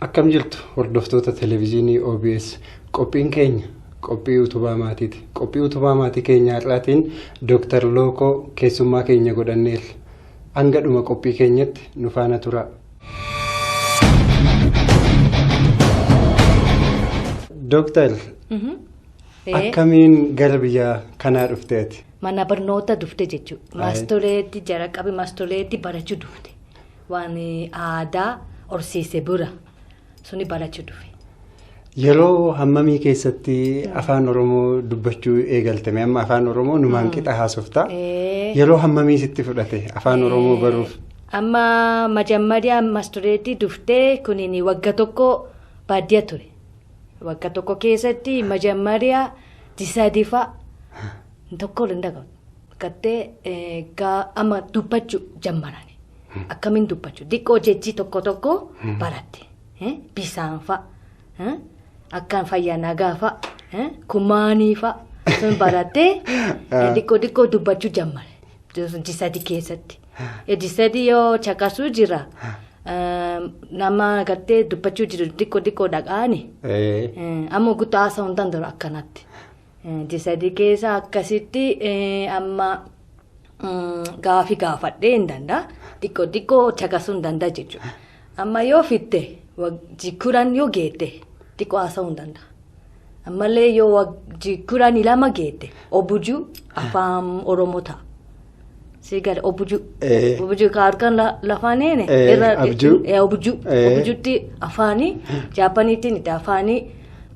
Akkam jirtu hordoftoota televezyiinii OBS qophiin keenya qophii utubaa maatiiti. Qophii utubaa maatii keenya har'aatiin Dooktar Lookoo keessummaa keenya godhanneerra. Hanga dhuma qophii keenyatti nu faana turaa. Dooktar akkamiin gara biyya kanaa dhufte ati? Mana barnoota dhufte jechuudha. Maastoreetti jara qabi maastoreetti barachuu dhufte. Waan aadaa horsiise bira suni barachuu dhufe. Yeroo hammamii keessatti afaan Oromoo dubbachuu eegaltame amma afaan Oromoo numaan qixa haasoftaa. Yeroo hammamii sitti fudhate afaan Oromoo baruuf? Amma majammariyaa maastoreetti dhuftee kunin wagga tokko baadiyyaa ture. Wagga tokko keessatti majammariyaa jisadii fa'a tokko hin dhagahu. Gattee amma dubbachuu jammarani. Akkamiin dubbachuu xiqqoo jechi tokko tokko baratte. Bisaan fa'a. Akkaan fayyaa nagaa fa'a. Kumaanii fa'a. Sun barattee xiqqoo xiqqoo dubbachuu jammare. Jisadii keessatti. Jisadii yoo caqasuu jira. Nama gartee dubbachuu jiru xiqqoo xiqqoo dhaqaani. Amma guutuu haasa'uu hin danda'u akkanatti. Jisadii keessa akkasitti amma gaafii gaafadhee hin danda'a. Xiqqoo xiqqoo caqasuu hin danda'a jechuudha. Amma yoo fitte jikkuraan yoo geette xiqqoo haasa'uu hin danda'a. Ammallee yoo jikkuraan lama geette obujuu afaan Oromoo ta'a. Sigara obujuu. Obujuu ka harkaan lafaaniin. Abjuu. Obujuu. Obujuutti afaanii Jaapaniitiin itti afaanii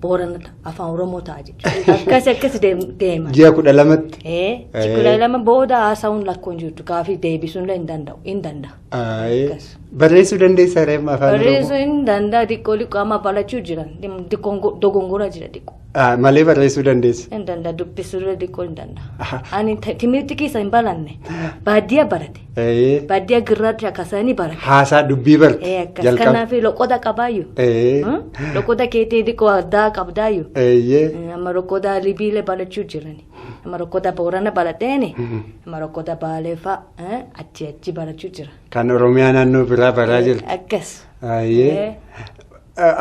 Boorana ta'a. Afaan Oromoo ta'a jechuudha. Akkas akkas deema. Ji'a 12tti. Ji'a 12 booda haasa'uun lakkoon jirtu gaafii deebisuun hin danda'u. Hin danda'a. Barreessuu dandeessaa reemma afaan Oromoo? Barreessuu hin danda'a xiqqoo xiqqoo amma barachuu jiran dogongora jira xiqqoo. Malee barreessuu dandeessa? Hin danda'a dubbisuu xiqqoo hin danda'a. Ani timirti keessa hin baranne baadiyyaa barate. Baadiyyaa girraatti akkasanii barate. Haasaa dubbii barte. Akkas kanaaf loqoda qabaayyuu. Loqoda keetii xiqqoo addaa qabdaayyuu. Amma loqoda libiilee barachuu jirani. Amma loqoda Boorana barateeni. Amma loqoda Baalee fa'a achi achi barachuu jira. Kan Oromiyaa naannoo biraa baraa jirti. Akkas.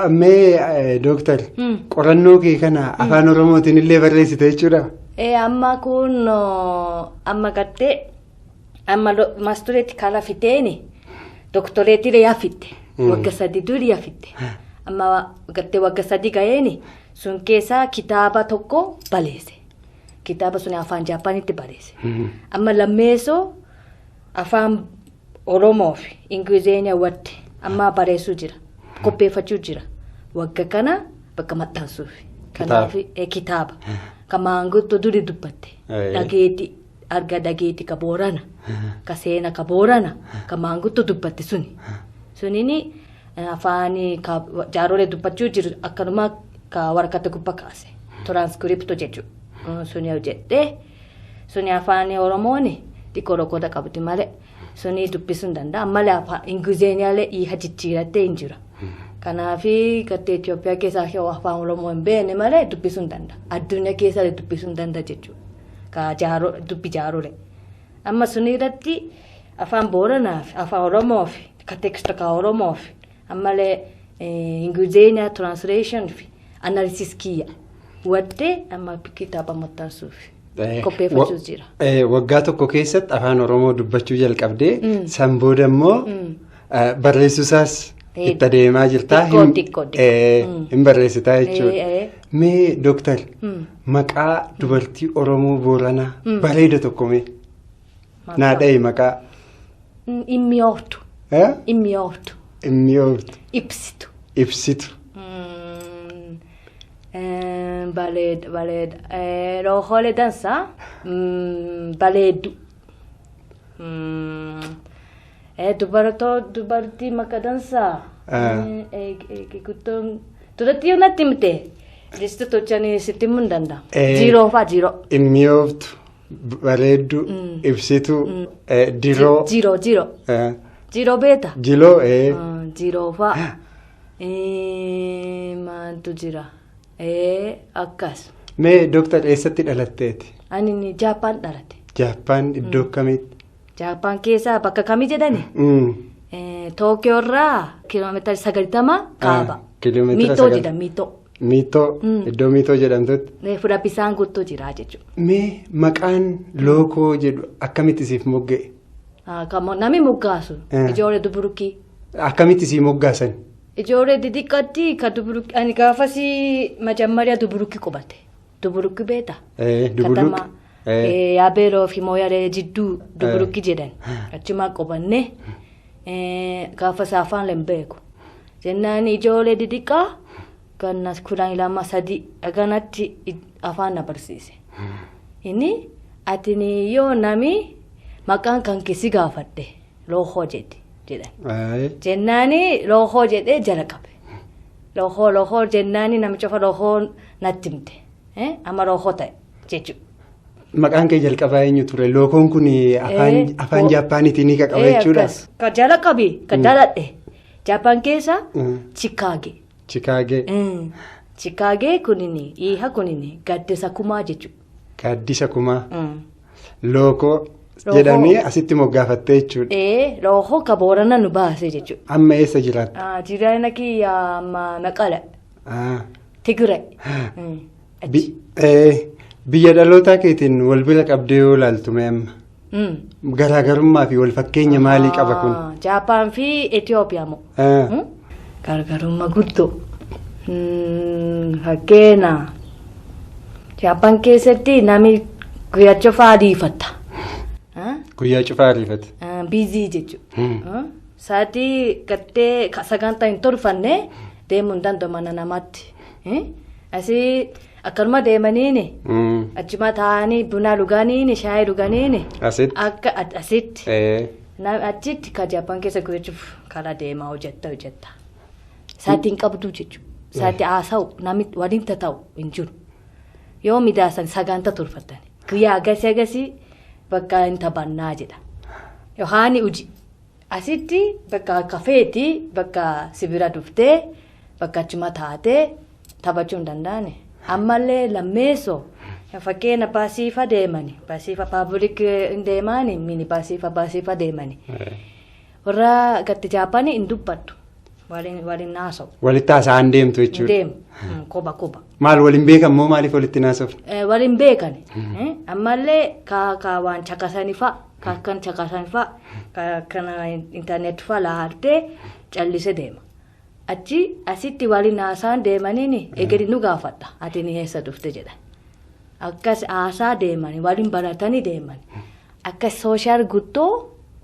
Mee dooktar qorannoo kee kana afaan Oromootiin illee barreessite jechuudha? Amma kun amma gartee amma maastoreetti karaa fiteeni doktoreetti yaa fitte wagga 3 duri yaa fitte amma gartee wagga 3 ga'eeni sun keessaa kitaaba tokko baleesse. Kitaaba sun afaan Jaapaanitti baleesse. Amma lammeessoo afaan Oromoo fi Ingiliziin watte amma barreessuu jira. Qopheeffachuu jira. Wagga kana bakka maxxansuuf. Kanaaf kitaaba. Kan maanguddoo duri dubbatte. Dhageetti arga dhageetti ka Boorana. Ka seena ka Boorana. Ka maanguddoo dubbatte suni. Sunini afaan jaarolee dubbachuu jiru akkanuma ka waraqata gubbaa kaase. Tiraanskriptoo jechuudha. Suni hojjedhee suni afaan Oromoon xiqqoo loqoda qabdi malee. Suni dubbisuu hin danda'a. Ammallee afaan Ingiliziinillee hiika jijjiirattee hin jira. Kanaaf gartee Itoophiyaa keessaa afaan Oromoo hin beekne malee dubbisuu hin danda'a. Addunyaa keessaa dubbisuu hin danda'a jechuudha. Ka dubbi jaarolee. Amma suni irratti afaan Booranaa fi afaan Oromoo fi ka teeksta ka Oromoo fi ammallee Ingiliziinaa tiraansleeshin fi analysis kiyya. Waddee amma kitaaba maxxansuuf. Qopheeffachuus jira. Waggaa tokko keessatti afaan Oromoo dubbachuu jalqabdee san booda immoo barreessuusaas itti adeemaa jirtaa. Hin barreessitaa jechuudha. Mee dooktar maqaa dubartii Oromoo Booranaa bareeda tokko mee naa dhahi maqaa. Immiyooftu. Immiyooftu. Immiyooftu. Ibsitu. Ibsitu. Bareeda bareeda. Rooholee dansaa bareedu. Dubartii maqaa dansaa. Guddoon duratti yoo natti himte listi tolchanii sitti himuu hin danda'a. Jiiroo fa'a jiiroo. Immiyooftu. Bareedduu, ibsituu, diroo. Jiroo jiroo. Jiroo beektaa? Jiloo. Jiroo fa'a. Maaltu jira? Akkas. Mee dooktar eessatti dhalatteeti? Ani Jaappaan dhalate. Jaappaan iddoo kamitti? Jaappaan keessaa bakka kamii jedhani? Tookiyoo irraa kiiloomeetira 90 kaaba. Miitoo jedhama miitoo. Miitoo iddoo miitoo jedhamtutti. Fuula bisaan guutuu jira jechuudha. Mee maqaan lookoo jedhu akkamitti siif mogga'e? Namni moggaasu. Ijoollee duburukii. Akkamitti siif moggaasan? Ijoollee xixiqqaatti kan duburukii ani gaafasii majammariyaa duburukii qubate. Duburukii beektaa? Duburukii. Yaabeeroo fi mooyaalee jidduu duburukii jedhan. Achumaan qubanne gaafas afaan hin beeku. Jennaan ijoollee xixiqqaa. Ganna 12 3 akkanatti afaan na barsiise. Inni ati yoo nami maqaan kan keessi gaafadhe lookoo jedhe jedhan. Jennaani lookoo jedhee jala qabe. Lookoo lookoo jennaani namicha ofa lookoo natti himte. Amma lookoo ta'e jechuudha. Maqaan kee jalqabaa eenyu ture? Lookoon kun afaan Jaappaaniitiin ni qaba jechuudha. Ka jala qabi ka daladhe Jaappaan keessa Chikaagee. Chikaagee. Chikaagee kunini dhiha kunini gaaddisa kumaa jechuudha. Gaaddisa kumaa. Lookoo jedhamee asitti moggaafattee jechuudha. Lookoo ka Boorana nu baase jechuudha. Amma eessa jiraatta? Jireenya kiyya amma Maqale. Tigray. Biyya dhalootaa keetiin wal bira qabdee yoo ilaaltu mee amma? Garaagarummaa fi wal fakkeenya maalii qaba kun? Jaappaan fi Itoophiyaa moo? Garaagarummaa guddoo. Fakkeenya Jaappaan keessatti namni guyyaa cufaa ariifata. Guyyaa cufaa ariifata. Biizii jechuudha. Sa'aatii gartee sagantaa hin tolfanne deemuu hin danda'u mana namaatti. Asii akkanuma deemaniini. Achuma taa'anii buna dhuganiini shaayii dhuganiini. Asitti. Akka asitti. Achitti ka Jaappaan keessa guyyachuuf karaa deemaa hojjetta hojjetta. Sa'aatii hin qabdu jechuudha. Sa'aatii haasa'u namni waliin taa'u hin jiru. Yoo midhaasan sagantaa tolfatani. Guyyaa agasii agasii bakka hin taphannaa jedha. Yohaani hojii. Asitti bakka kafeetti bakka sibira dhuftee bakka achuma taatee taphachuu hin danda'ani. Ammallee lammeessoo fakkeenya baasiifa deemani. Baasiifa paabulik hin deemani mini baasiifa baasiifa deemani. Warra gatti Jaappaanii hin dubbattu. Waliin haasa'u. Walitti haasa'an deemtu jechuudha. Deemu koba koba. Maal waliin beekan moo maaliif walitti haasofne? Waliin beekan. Ammallee ka waan caqasanii fa'a ka akkan caqasanii fa'a ka akkana intarneet fa'a laaltee callisee deema. Achi asitti waliin haasa'an deemaniini eegadi nu gaafadha ati ni eessa dhufte jedha. Akkas haasaa deemani waliin baratanii deemani. Akkas sooshaal guddoo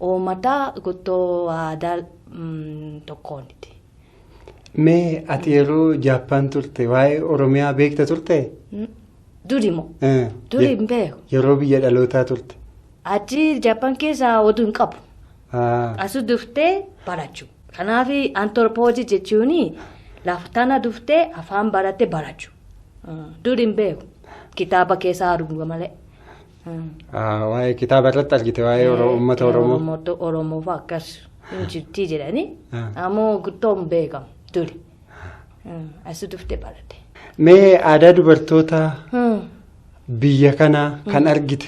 uummata guddoo aadaa tokkooniti. Mee ati yeroo Jaappaan turte waa'ee Oromiyaa beekta turte? Duri moo? Duri hin beeku. Yeroo biyya dhalootaa turte? Achi Jaappaan keessa oduu hin qabu. Asu dhuftee barachuu. Kanaaf antorpoojii jechuun lafa tana dhuftee afaan barattee barachuu. Duri hin beeku. Kitaaba keessa arguu malee. Waa'ee kitaaba irratti argite waa'ee uummata Oromoo. Uummata Oromoo fa'a akkas hin jirti jedhanii. Ammoo guddoo hin beekamu duri. Asu dhuftee baratte. Mee aadaa dubartoota biyya kanaa kan argite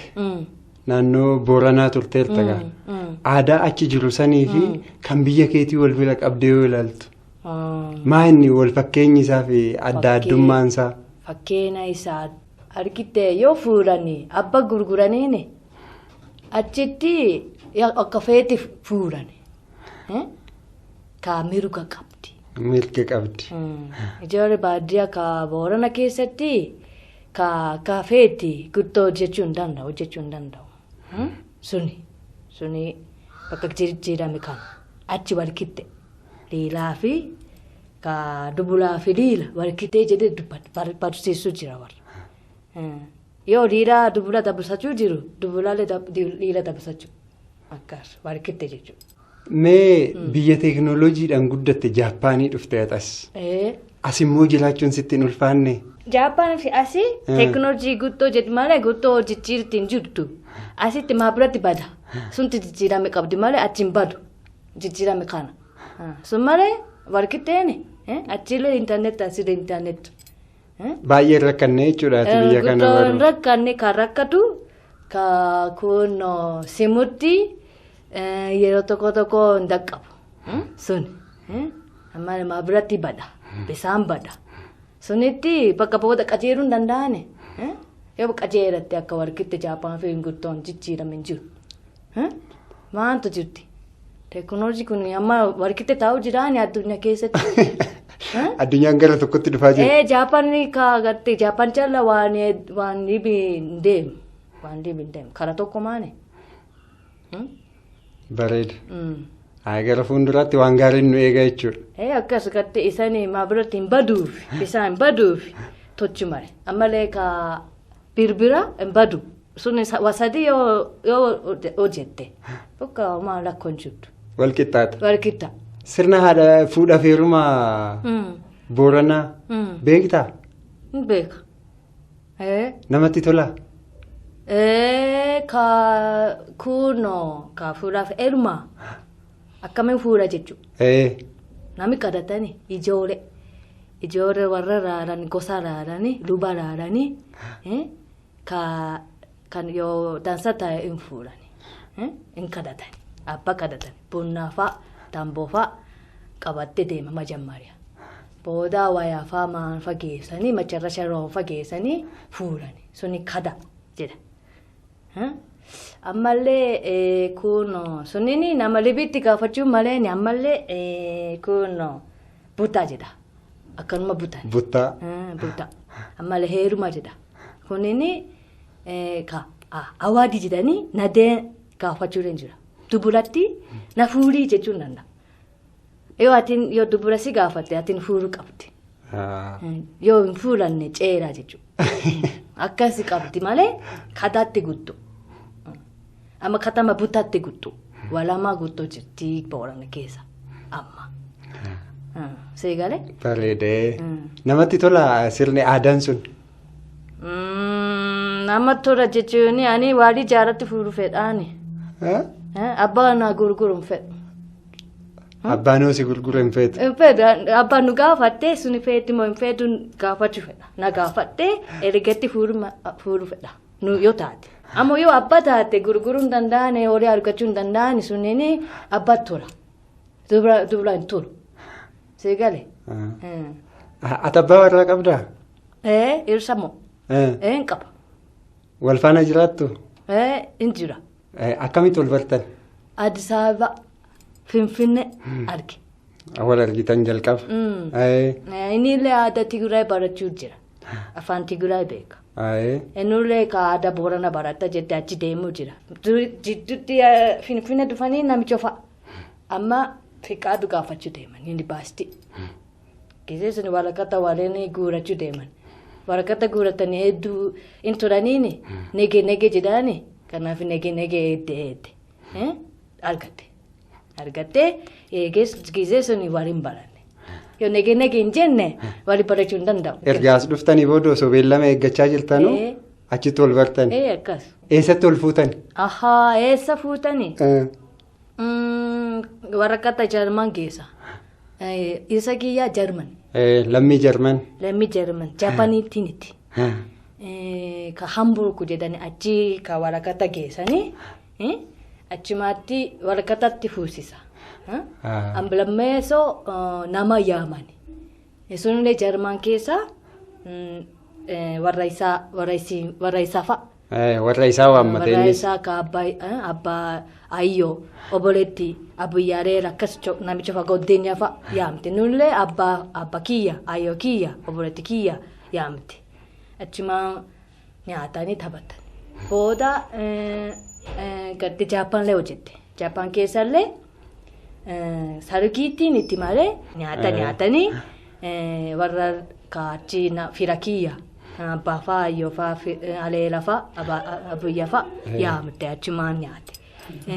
naannoo Booranaa turteerta gaa. Aadaa achi jiru sanii fi kan biyya keetii wal bira qabdee yoo ilaaltu. Maa inni wal fakkeenyi isaa fi adda addummaan isaa? Fakkeenya isaa argite yoo fuudhanii abba gurguraniini achitti akka feeti fuudhani. Ka mirga qabdi. Mirga qabdi. Ijoollee baadiyyaa ka Boorana keessatti ka feeti guddoo hojjechuu hin danda'u hojjechuu hin danda'u. Suni bakka jijjiirame kana achi wal qixxe dhiiraa fi ka dubulaa fi dhiira wal qixxee jedhee barsiisuu jira warra. Yoo dhiiraa dubula dabarsachuu jiru dubulaalee dhiira dabarsachuu akkas wal qixxe jechuudha. Mee biyya teekinooloojiidhaan guddatte Jaappaanii dhuftee as. Asimmoo jiraachuun sitti hin ulfaanne? Jaapaan fi asii teekinooloojii guutuu jedhu malee guutuu jijjiirti hin jirtu. Asitti maabiratti bada. Sunti jijjiirame qabdi malee achi hin badu. Jijjiirame kana. Sun malee warqitteeni achiillee intarneetti asiillee intarneetti. Baay'ee rakkanne jechuudha biyya kana baruu. Rakkanne kan rakkatu ka kun simutti yeroo tokko tokko hin dhaqqabu. Sun amma maabiratti bada. Bisaan bada. Sunitti bakka booda qajeeluu hin danda'ani. Yoo qajeelatte akka warqitti Jaapaan fi gurtoon jijjiirame hin jiru. Maantu jirti? Teekinooloojii kun amma warqitti taa'u jiraani addunyaa keessatti. Addunyaan gara tokkotti dhufaa jira. Jaapaan ka Jaapaan caalaa waan dhibi hin deemu. Waan dhibi hin deemu. Karaa tokko maani? Bareeda. Gara fuulduraatti waan gaariin nu eega jechuudha. Akkas gatti isaan maabiratti hin baduuf bisaan hin baduuf tochi mare. Ammallee ka birbira hin badu. Sun wasadii yoo hojjette bakka homaa rakkoon jirtu. Wal qixxaata. Wal qixxa. Sirna haadha fuudhaaf heerumaa Booranaa beektaa? Hin beeka. Namatti tolaa? Ka kunoo ka fuudhaaf heerumaa. Akkamiin fuudha jechuudha. Namni kadhatanii ijoollee ijoollee warra raaranii gosa raaranii luba raaranii kan yoo dansa ta'e hin fuudhani hin kadhatani abbaa kadhatani bunnaa fa'a tamboo fa'a qabattee deema majammariya. Booda wayaa fa'a maan fa'a geessanii macarrasha roo fa'a geessanii fuudhani suni kada jedha. Ammallee kun sunini nama libitti gaafachuu malee ammallee kun butaa jedha. Akkanuma butan. Butaa. Butaa. Ammallee heeruma jedha. Kunini ka awaadi jedhanii nadeen gaafachuu hin jira. Dubaratti na fuudhii jechuun danda'a. Yoo atiin yoo dubara si gaafatte atiin fuudhuu qabdi. Yoo hin fuudhanne ceeraa jechuudha. Akkasi qabdi malee kadaatti guttu. Amma katama butaatti guttu. Walamaa guutuu jirti Boorana keessa amma. Seegalee? Bareedee. Namatti tola sirni aadaan sun? Nama tola jechuun ani waalii jaalatti fuudhu fedhaani. Abbaan na gurguru hin fedhu. Abbaan hoo si gurguru hin feetu? Hin fedhu. Abbaan nu gaafattee suni feeti moo hin feetu gaafachuu fedha. Na gaafattee ergatti fuudhu fedha. Nu yoo taate. Ammoo yoo abbaa taate gurguruu hin danda'ani horii argachuu hin danda'ani sunniin abbaa tola. Dubra hin tolu. Seegalee. Ati abbaa warraa qabdaa? Dhirsa moo? Hin qaba. Wal faana jiraattu? Hin jira. Akkamitti wal bartan? Addis Ababa Finfinnee arge. Wal argitan jalqaba. Inni illee aadaa Tigraay barachuu jira. Afaan Tigraay beeka. Innullee ka aadaa Boorana barata jettee achi deemuu jira. Jidduutti Finfinnee dhufanii namicha fa'a. Amma fiqaadu gaafachuu deeman yuunivarsiitii. Gisee sun waraqata waliin guurachuu deeman. Waraqata guuratanii hedduu hin turaniini nege nege jedhani kanaaf nege nege eedde eedde argatte. Argattee gisee sun waliin baranne. Yoo nege nege hin jenne waliin barachuu hin danda'u. Erga as dhuftanii booda osoo beellama eeggachaa jirtanuu achitti wal bartan. Akkas. Eessatti wal fuutan? Ahaa eessa fuutanii? Waraqata Jarman geessa. Isa kiyyaa Jarman. Lammii Jarman. Lammii Jarman. Jaapaniitiiniti. Ka Hamburg jedhani achi ka waraqata geessanii achumaatti waraqatatti fuusisa. Amlammeessoo nama yaamani. Sunillee Jarman keessa warra isaa fa'a. Warra isaa waammate innis. Warra isaa ka abbaa ayyoo obboleetti abbiyyaalee akkas namicha fa'a goddeenya fa'a yaamte. Nullee abbaa kiyya ayyoo kiyya obboleetti kiyya yaamte. Achumaan nyaatanii taphatan. Booda gadi Jaapaanillee hojjette. Jaapaan keessallee sargiitiin itti malee nyaata nyaatanii warra kaachi fira kiyya. Abbaa fa'a ayyoo fa'a aleela fa'a abiyya fa'a yaamte achumaan nyaate.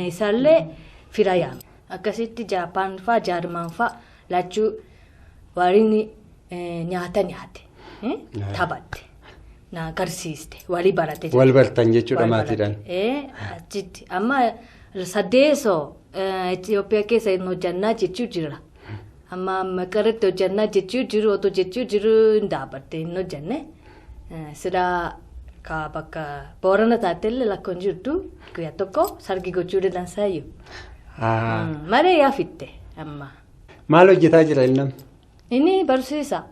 Isaallee fira yaamte. Akkasitti Jaapaan fa'a Jarman fa'a lachuu waliin Nyaata nyaate. Taphatte. Na agarsiiste. Walii barate. Wal bartan jechuudha maatiidhaan. Achitti amma sadeesoo Itoophiyaa keessa hojjannaa jechuu jira. Amma Maqaleetti hojjannaa jechuu jiru otoo jechuu jiru hin dhaabbatte hin hojjanne. Sida ka bakka Boorana taatellee lakkoon jirtu guyyaa tokko sargi gochuu dandeessaayyuu. Malee yaafitte amma. Maal hojjetaa jira inni? Inni barsiisa.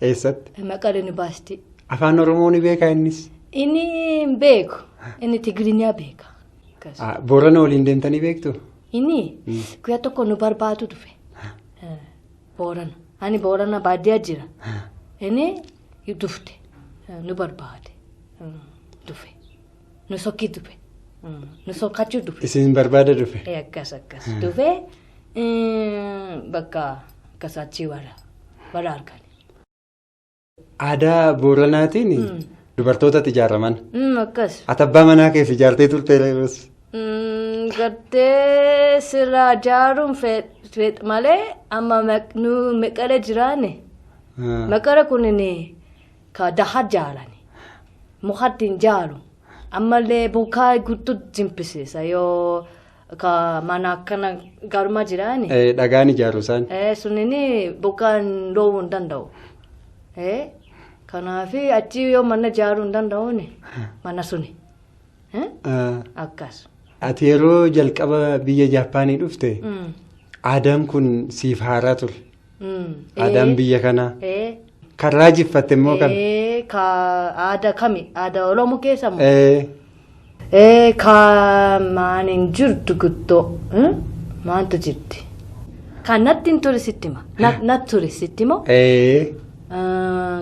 Eessatti? Maqalee Yuunivarsiitii. Afaan Oromoo ni beekaa innis? Inni hin beeku. Inni Tigirinya beeka. Boorana waliin deemtanii beektu? Inni guyyaa tokko nu barbaadu dhufe. Boorana. Ani Boorana baadiyyaa jira. Inni dhufte. Nu barbaade. Dhufe. Nu sokkii dhufe. Nu sokkachuu dhufe. Isin barbaada dhufe? Akkas akkas. Dhufe bakka akkas achi wara argani. Aadaa Booranaatiin dubartootatu ijaaraman. Akkas. Ati abbaa manaa keef ijaartee turte yeroos? Gartee sirraa ijaaruun fedha malee amma nu Maqalee jiraanne. Maqalee kunin ka daha jaarani. Mukatti hin jaaru. Ammallee bokkaa guutuu jimbisiisa yoo ka mana akkana garuma jiraani. Dhagaan ijaaru isaan. Sunini bokkaan dhoowwuu hin danda'u. Kanaaf achi yoo mana ijaaruu hin danda'uuni mana suni. Akkas. Ati yeroo jalqaba biyya Jaappaanii dhufte aadaan kun siif haaraa ture. Aadaan biyya kanaa. Kan raajeffatte immoo kam? Ka aadaa kami? Aadaa Oromoo keessa moo? Ka maan hin jirtu guddoo. Maantu jirti? Kan natti hin ture sitti hima. Natti ture sitti himoo?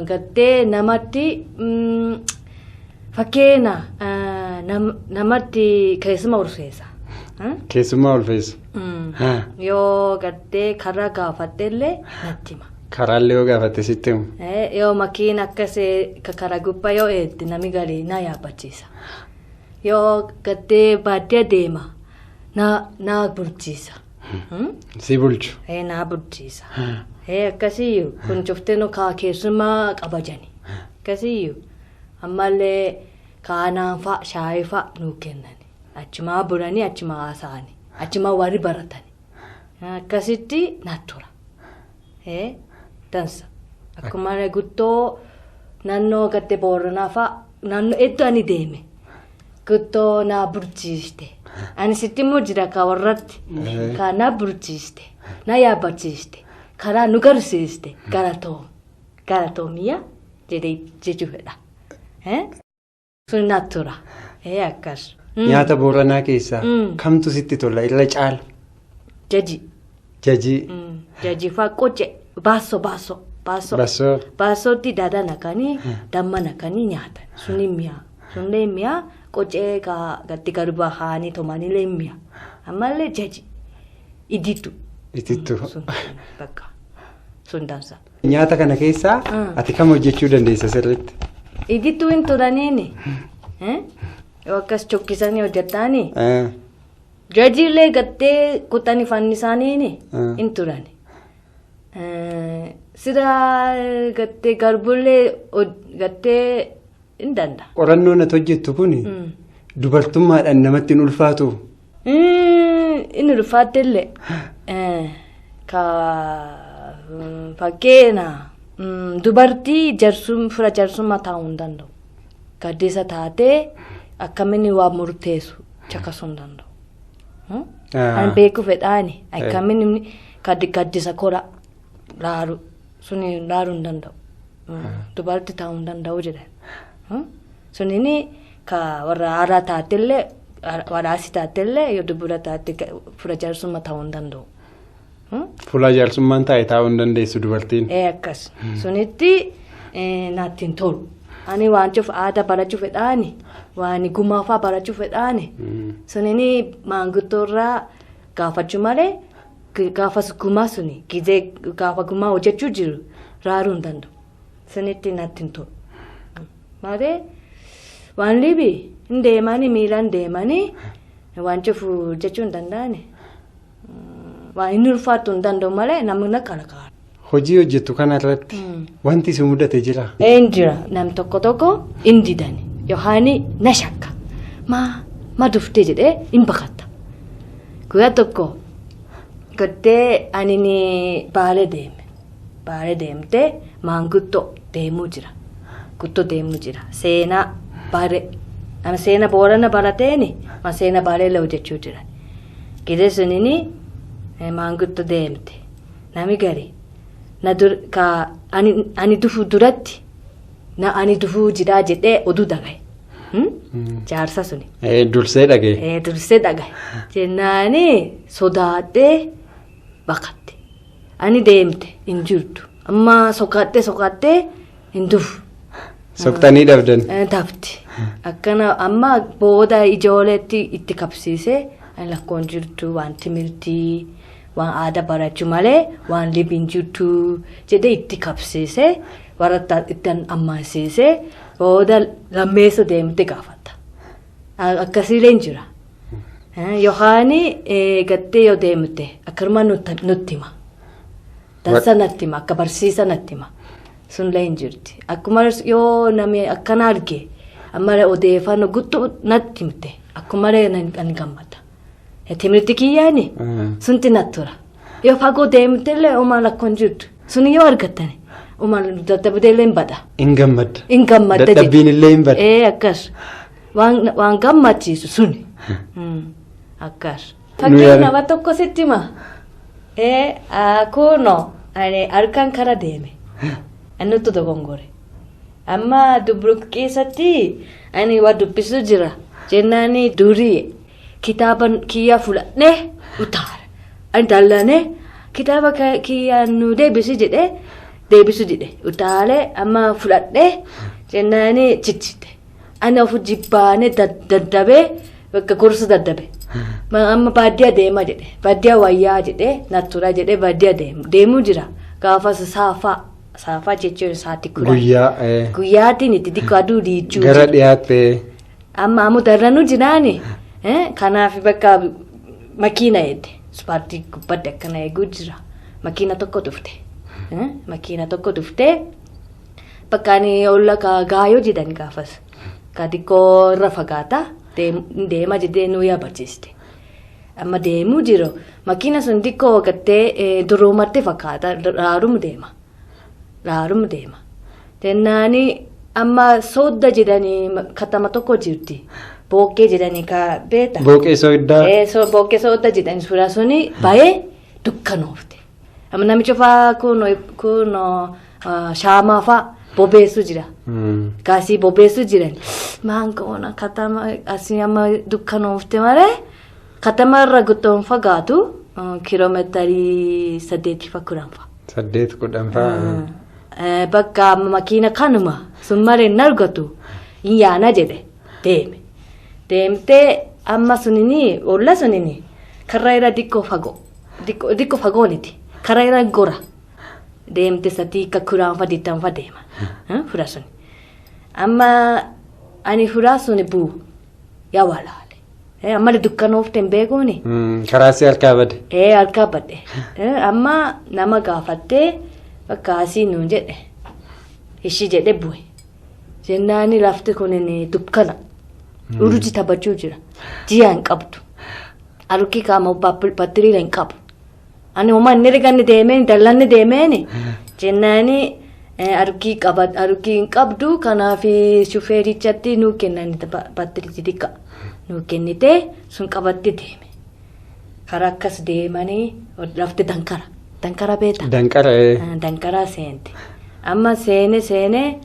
Gartee namatti fakkeenya namatti keessuma ulfeessa. Keessummaa ulfeessa. Yoo gartee karaa gaafatte illee natti hima. Karaallee yoo gaafatte sitti himu. Yoo makiin akkasii karaa gubbaa yoo eegde namni galii na yaabbachiisa. Yoo gartee baadiyyaa deema na bulchiisa. Si bulchu? Na bulchiisa. Akkasiyyuu kun cuftee nu kaa keessummaa kabajani. Akkasiyyuu ammallee kaanaan fa'a shaayii fa'a nuu kennani. Achumaa bulanii achumaa haasa'anii achumaa warri baratani. Akkasitti na tura. Dansa. Akkuma guddoo naannoo gartee Booranaa fa'a naannoo iddoo ani deeme guddoo na bulchiiste. Ani sitti immoo jira ka warratti. Ka na bulchiiste na yaabbachiiste karaa nu garsiiste galatoom galatoomiyaa jedhee jechuu fedha. Sun na tura. Akkas. Nyaata Booranaa keessaa kamtu sitti tola irra caala? Jaji. Jaji. Jaji fa'a qoce baasoo baasoo. Baasoo. Baasootti daadaa naqanii damma naqanii nyaatan. Suni mi'a. Sunillee mi'a qocee ka gatti garba haanii tomanillee mi'a. Ammallee jaji. Idittu. Itittu. Sun bakka. Sun dansa. Nyaata kana keessaa ati kam hojjechuu dandeessa sirriitti? Idittuu hin turaniini. Yoo akkas chokkisanii hojjetanii. Jajiilee gattee kutanii fannisaaniini hin turani. Sida gattee garbullee gattee hin danda'a. Qorannoon ati hojjettu kun dubartummaadhaan namatti hin ulfaatu? Inni ulfaattellee. Ka fakkeenya dubartii fira jarsummaa taa'uu hin danda'u. Gaddeessa taatee akkamiin waa murteessu caqasuu hin danda'u. Ani beekuu fedhaani akkamiin gaddisa kora laalu suni laaluu hin danda'u. Dubartii taa'uu hin danda'u jedhan. Sunini ka warra haaraa taatellee waraasi taatellee yoo dubara taate fira jaarsummaa taa'uu hin danda'u. Fuula jaarsummaan taa'e taa'uu hin dandeessu dubartiin. Akkas. Sunitti natti hin tolu. Ani waan cufa aadaa barachuu fedhaani waan gumaafaa barachuu fedhaani. Sunini maanguddoorraa gaafachuu malee gaafas gumaa suni gizee gaafa gumaa hojjechuu jiru raaruu hin danda'u. Sunitti natti hin tolu. Malee waan libi hin deemanii miilaan deemanii waan cufu jechuu hin danda'ani. Waan inni ulfaatu hin danda'u malee namni na qarqaara. Hojii hojjettu kanarratti wanti si mudate jira? Een jira. Nam tokko tokko hin didani. Yookaan na shakka. Maa dhuftee jedhee hin baqata. Guyyaa tokko gartee ani Baalee deeme. Baalee deemtee maanguddoo deemuu jira. Guddoo deemuu jira. Seenaa Baalee. Nama seenaa Boorana barateeni ma seenaa Baalee hojjechuu jira. Gidee sunini maanguddoo deemte. Nami gari na dur ka ani dhufuu duratti na ani dhufuu jira jedhee oduu dhagaye. Jaarsa suni. Dursee dhagaye. Dursee dhagaye. Jennaani sodaadhee baqatte. Ani deemte hin jirtu. Amma soqattee hin dhufu. Soqxanii dhabdan. Dhabdi. Akkana amma booda ijoolleetti itti qabsiisee lakkoon jirtu waan timirtii waan aadaa barachuu malee waan libiin jirtu jedhee itti qabsiisee warra itti ammansiisee booda lammeessa deemte gaafata. Akkasiilee hin jira. Yookaan gattee yoo deemte akkanuma nutti hima. Dansa natti hima akka barsiisa natti hima. Sunillee hin jirti. Akkuma yoo namni akkana arge ammallee odeeffannoo guutuu natti himte akkumallee ani gammada. Timirti kiyyaani sunti natti tola. Yoo fagoo deemtellee uumaan lakkoon jirtu suni yoo argattani uumaan dadhabdeellee hin bada. Hin gammadda. Hin gammadda. Dadhabbiin illee hin bada. Akkas waan gammachiisu suni. Akkas. Fakkii nama tokko sitti hima. Kunoo ani harkaan kara deeme. Annutti dogongore. Amma Dubruq keessatti ani waa dubbisu jira. Jennaani durii kitaaba kiyya fudhadhee utaala. Ani dallanee kitaaba kiyya nu deebisu jedhee deebisu jedhe utaalee amma fudhadhee jennaani ciccite. Ani of jibbaanee daddabee bakka gorsa daddabe. Amma baadiyyaa deema jedhe. Baadiyyaa wayyaa jedhee nattura jedhee baadiyyaa deemuu jira. Gaafas saafaa. Saafaa jechuun sa'aatii 10. Guyyaa. Guyyaatiin itti xiqqoo aduu dhiichuu. Gara dhiyaatte. Amma ammoo darranuu jiraani. Kanaaf bakka makiina eegde. Ispaartii gubbaatti akkana eeguu jira. Makiina tokko dhufte. Makiina tokko dhuftee bakka ani olla gaayoo jedhan gaafas. Ka xiqqoo irra fagaata. Deema jedhee nu yaabachiiste. Amma deemuu jiru. Makiina sun xiqqoo gattee duruumatti fakkaata. Raarumu deema. Raarumu deema. Jennaani amma soodda jedhanii katama tokko jirti. Bookkee jedhanii ka beekta. Bookkee sooddaa. Bookkee soodda jedhanii suuraa suni baay'ee dukkanoofte. Amma namicha fa'aa kunoo shaamaa fa'aa bobeessu jira. Gaasii bobeessu jiran. Maangoona katama asii amma dukkanoofte malee katama irra guddoon fagaatu kiiloomeetirii 8 fa'aa 10 fa'aa. 8 10 fa'aa. Bakka makiina kanuma sun malee hin argatu hin yaana jedhe deeme. Deemtee amma sunini olla sunini karaa irra xiqqoo fagoo xiqqoo fagooniti karaa irra gora deemte 3 ka 10 fa 20 fa deema fura suni. Amma ani fura suni buu yaa walaale. Ammallee dukkanoofte hin beekuuni. Karaa si harkaa bade. Harkaa bade. Amma nama gaafattee bakka asii nuun jedhe ishii jedhe bu'e. Jennaani lafti kunin dukkana. Urji taphachuu jira. Ji'a hin qabdu. Arukii qaama battiriilee hin qabu. Ani homaa inni riganni deemeen dallanni deemeeni. Jennaani arukii qaba arukii hin qabdu kanaaf shufeerichatti nuu kennan battirii xixiqqaa. Nuu kennitee sun qabatti deeme. Karaa akkas deemanii lafti dankara. Dankara beektaa? Danqara. Danqaraa seente. Amma seenee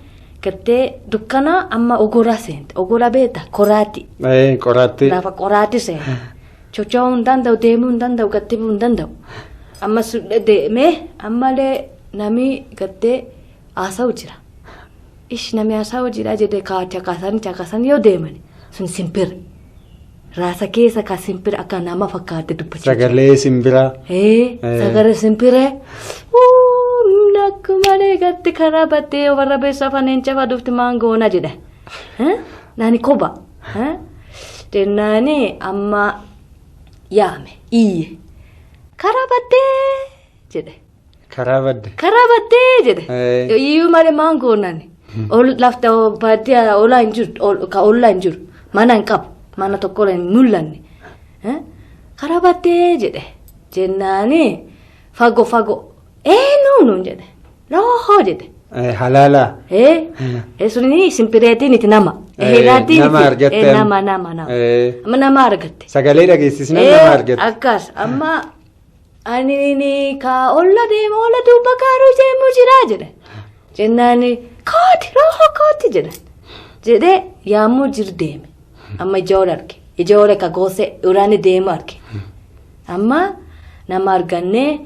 gartee dukkana amma ogoraa seente. Ogoraa beektaa? Qoraatti. Qoraatti. Lafa qoraatti seente. Socho'uu hin danda'u, deemuu hin danda'u, gattee bu'uu hin danda'u. Amma deemee ammallee namni gartee haasa'u jira. Ishi namni haasa'u jira jedhee caqasanii yoo deeman sun simbira. Raasa keessa ka simbira akka nama fakkaate dubbachuu. Sagalee simbiraa. Sagalee simbiree. Akkuma gatti karaa battee warra beessa afaan cafaa dhufti maangoona jedhe. Naani koba. Jennaani amma yaame iyye. Karaa battee jedhe. Karaa badde. Karaa baddee jedhe. Iyyuu malee maan goonani. Lafta baadiyyaa olaa hin jiru ka ollaa hin jiru mana hin qabu mana tokko hin mul'anne. Karaa baddee jedhe jennaani fagoo fagoo eenyu nuun jedhe loohoo jedhe. Halaala. Suni simpireetiin itti nama. Nama argatte. Nama nama nama. Amma nama argatte. Sagalee dhageessisna nama argatte. Akkas amma ani ka olla deema olla duuba kaaruu deemu jira jedhe. Jennaani kooti loohoo kooti jedhe. Jedhee yaamuu jiru deeme. Amma ijoollee arge. Ijoollee ka goosee uraani deemu arge. Amma nama argannee.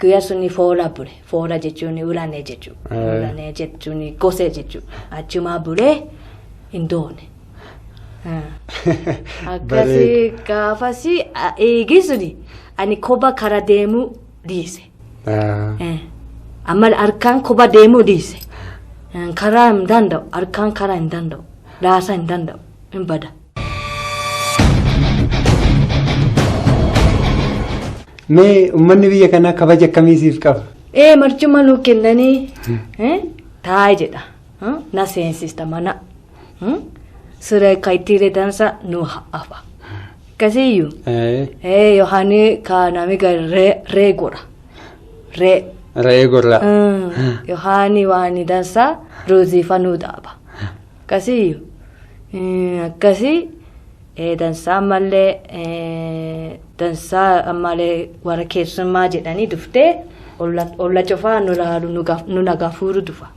Guyyaa suni foora bule. Foora jechuun uraanee jechuudha. Uraanee jechuun gosee jechuudha. Achumaa bulee hin doone. Akkasii gaafasii eegi suni ani koba kara deemuu dhiise. Amma harkaan koba deemuu dhiise. Karaa hin danda'u. Harkaan karaa hin danda'u. Laasaa hin danda'u. Hin bada. Mee uummanni biyya kanaa kabaja akkamii siif qaba? Marcuma nuu kennanii taa'ee jedha. Na seensista mana. Siree kaayitiiree dansa nu hafa. Akkasiyyuu. Yohaani ka nami ree godha. Ree. Re'ee gorra. Yohaani waan dansa ruuziifa nuu dhaaba. Akkasiyyuu. Akkasii. Dansaa ammallee dansaa ammallee warra keessummaa jedhanii dhuftee olla cufaa nu nagafuuru dhufa.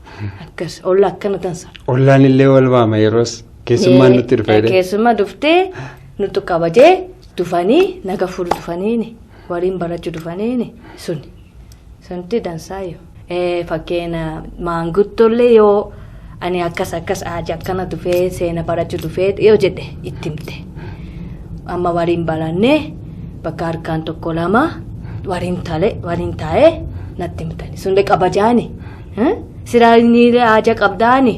Akkas olla akkana dansa. Ollaan illee wal waama yeroos keessummaan nutti dhufe. Keessummaa dhuftee nutu kabajee dhufanii nagafuuru dhufaniini waliin barachuu dhufaniini suni. Sunti dansaayyoo. Fakkeenya maanguddollee yoo. Ani akkas akkas aaja akkana dhufee seena barachuu dhufee yoo jedhe itti himte. Amma waliin barannee bakka harkaan tokko lama waliin taa'ee natti himtani. Sunillee kabajaani. Siraaniilee aaja qabdaani.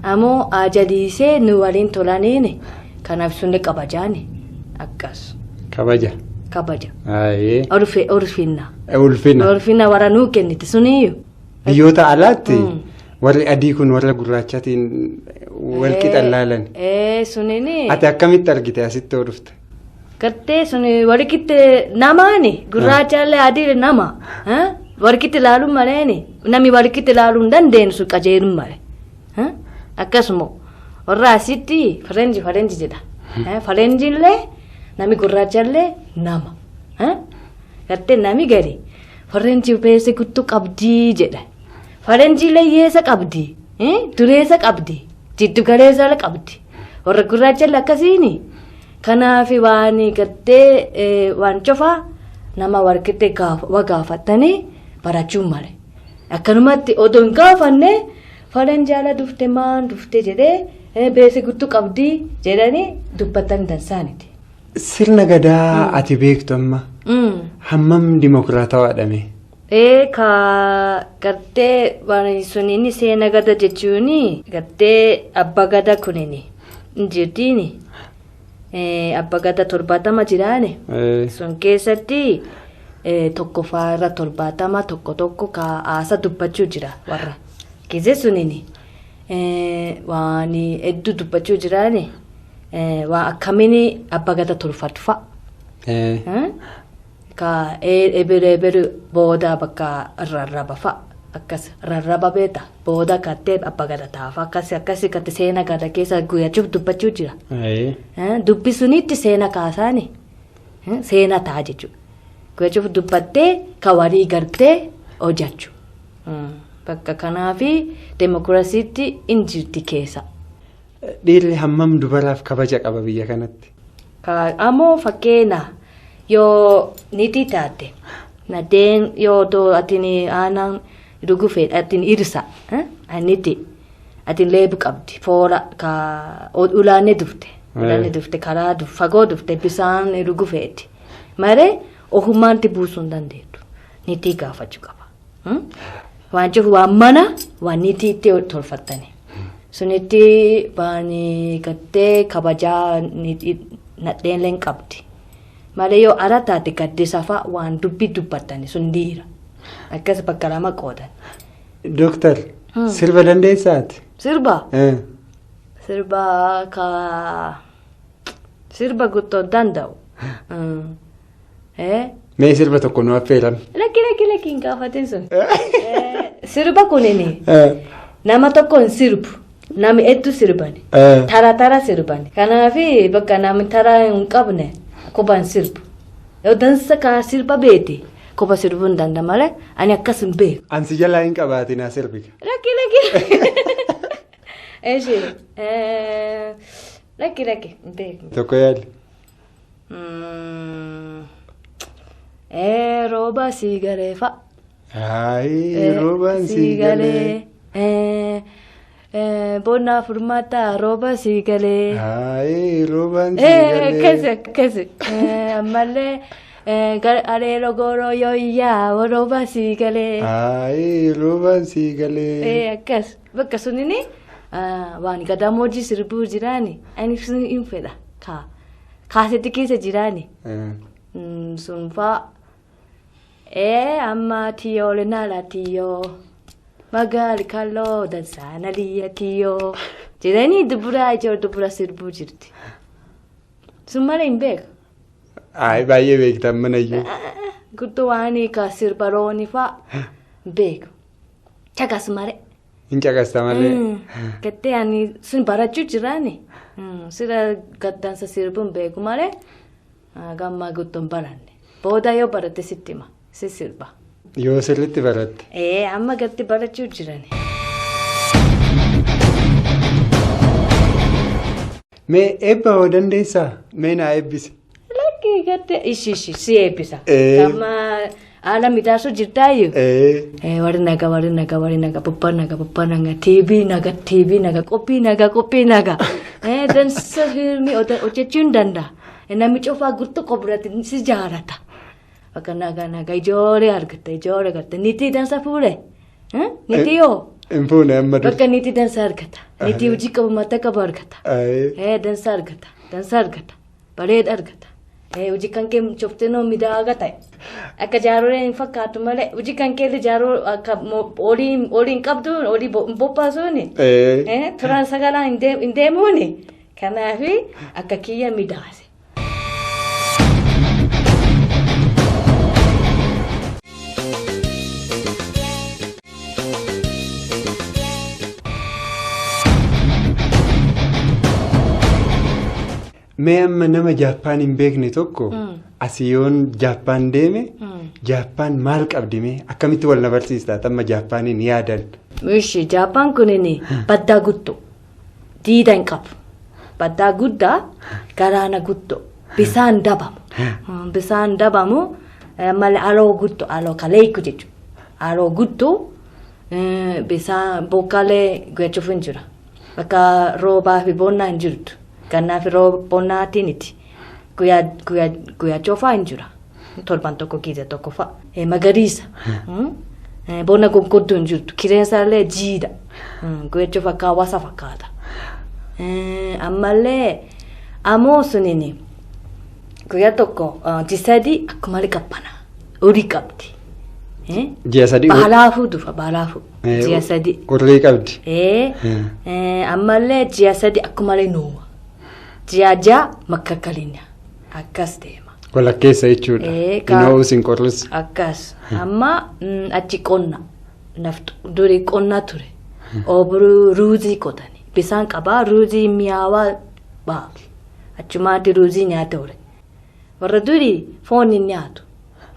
Ammoo aaja dhiisee nu waliin tolaniini. Kanaaf sunillee kabajaani. Akkas. Kabaja. Kabaja. Ulfina. Ulfina. Ulfina warra nuu kennite suniyyuu. Biyyoota alaatti. Warri adii kun warra gurraachaatiin wal qixa laalan. Sunini. Ati akkamitti argite asitti yoo dhufte? Gartee suni warqitti namaani gurraachaallee adiillee nama. Warqitti ilaaluun maleeni namni warqitti ilaaluu hin dandeenyu sun qajeeluu malee. Akkasuma warra asitti faranji faranji jedha. Faranjiillee nami gurraachaallee nama. Gartee nami gadi faranji beese guutuu qabdii jedha. Faranjiilee hiyyeessa qabdi. Dureessa qabdi. Jiddu galeessa qabdi. Warra gurraachallee akkasiini. Kanaaf waan gartee waan cufaa nama warqite gaafatanii barachuu malee. Akkanumatti odoo hin gaafanne faranjaala dhufte maan dhufte jedhee beese guutuu qabdi jedhanii dubbatan dansaaniti. Sirna gadaa ati beektu amma hammam dimokiraatawaadha mee? Ka gartee waan sunini seena gada jechuun gartee abba gada kunini jirtiini abba gada 70 jiraani sun keessatti tokkoffaa irra 70 tokko tokko ka haasa dubbachuu jira warra kise sunini waan hedduu dubbachuu jiraani waan akkamiin abba gada tolfatu fa'a. Ka eberu booda bakka rarraba fa'a akkas rarraba beeta booda kattee abba gada taafa akkas akkasi katte seena gada keessa guyyachuuf dubbachuu jira. Dubbi sunitti seena kaasaani seena ta'a jechuudha. Guyyachuuf dubbattee ka walii gartee hojjechuu. Bakka kanaafi demokiraasiitti hin jirti keessa. Dhiirri hammam dubaraaf kabaja qaba biyya kanatti? Ammoo fakkeenya. Yoo niitii taate nadeen yoo atiin aannan dhuguu fedhe atiin irsa aniti atiin leebu qabdi foora ka ulaanee dhufte karaa fagoo dhufte bisaan dhuguu fedhe malee ofumaatti buusuu hin dandeettu niitii gaafachuu qaba. Waan jiru waan mana waan niitii itti tolfatani sunitti waan gartee kabajaa nadheen leen qabdi. Malee yoo ala taate gaddisa fa'a waan dubbii dubbatani sun dhiira. Akkas bakka lama qoodan. Dooktar, sirba dandeessaati? Sirba? Sirba ka sirba guttoo danda'u. Mee sirba tokko nu affeeran. Lakki lakki lakki hin gaafatin sun. Sirba kunini nama tokko hin sirbu. Nami hedduu sirbani. Tara tara sirbani. Kanaafi bakka namni tara hin qabne kopha hin sirbu. Yoo dansa ka sirba beete kopha sirbuu hin danda'a malee ani akkas hin beeku. Ansi jalaa hin qabaatin haa sirbika. Lakki lakki. Eeshi lakki lakki hin beeku. Tokko yaali. Rooba sii galee fa'a. Haayi roobaan sii galee. Bonna furmaata rooba sii galee. Haayi roobaan sii galee. Akkasi akkasi. Ammallee areeroo gooroo yooyyaa rooba sii galee. Haayi roobaan sii galee. Akkas bakka sunini waan gadamoojii sirbuu jiraani ani sun hin fedha kaasetti keessa jiraani. Sun fa'a. Amma tiyyoo naala tiyyoo. Magaali kalloo dansaana liyya tiyyoo. Jedhanii dubura ijoollee dubura sirbuu jirti. Sun malee hin beeku. Ayi baay'ee beektan manayyuu. Guddoo waan ka sirba loonii fa'a beeku. Caqas malee. Hin caqasta malee. Gattee ani sun barachuu jiraani. Sira gaddansa sirbuun beeku malee gammaa guddoon baranne. Booda yoo baratte sitti hima. Si sirba. Yoo sirriitti baratte. Amma gatti barachuu jirani. Mee eebba hoo dandeessaa? Mee naa eebbisi. Lakki gatte ishi ishi si eebbisa. Amma haala midhaasuu jirtaayyuu. Warri nagaa warri nagaa warri nagaa bobbaa nagaa bobbaa nagaa TV nagaa TV nagaa qophii nagaa qophii nagaa. Dansa fiilmii hojjechuu hin danda'a. Namni cufaa gurtuu qophirratti si jaalata. Bakka nagaa nagaa ijoollee argatta ijoollee argatta niitii dansa fuudhe. Niitii yoo. Hin fuune amma dura. Bakka niitii dansa argata. Niitii hojii qabu mataa qabu argata. Dansa argata dansa argata bareeda argata. Hojii kan kee cuftinoo miidhagaa ta'e. Akka jaarolee hin fakkaatu malee hojii kan kee jaaroo akka olii hin qabdu olii bobbaasuuni. Turaan sagalaan hin deemuuni. Kanaafi akka kiyya miidhaase. Mee amma nama Jaappaan hin beekne tokko asii yoon Jaappaan deeme Jaappaan maal qabdi mee akkamitti wal na barsiistaa amma Jaappaaniin yaadan? Ishi Jaappaan kunini baddaa guddoo diida hin qabu. Baddaa guddaa galaana guddoo bisaan dabamu. Bisaan dabamu malee aloo guddoo aloo kaleeku jechuudha. Aloo guddoo bisaan bokkaalee gochuuf hin jira. Bakka roobaa fi bonnaa hin jirtu. Kanaaf bonnaatiiniti. Guyyaa cufaa hin jira. Torban tokko giza tokko fa'a. Magariisa. Bonna gurguddoo hin jirtu. Qilleensa jiidha. Guyyaa cufaa kaawwasa fakkaata. Ammallee ammoo sunini guyyaa tokko ji'a sadii akkuma qabbana. Horii qabdi. Ji'a sadii. Baalaafuu dhufa baalaafuu. Ji'a sadii. Horii qabdi. Ammallee ji'a sadii akkuma nuuma. Ji'a ja'a makkakkalinya akkas deema. Walakkeessa jechuudha. Hin ho'us hin qorrus. Akkas. Amma achi qonna. Durii qonna ture. Oobiruu ruuzii qotani. Bisaan qabaa ruuzii mi'aawaa ba'a. Achumaatti ruuzii nyaata ture. Warra durii foon hin nyaatu.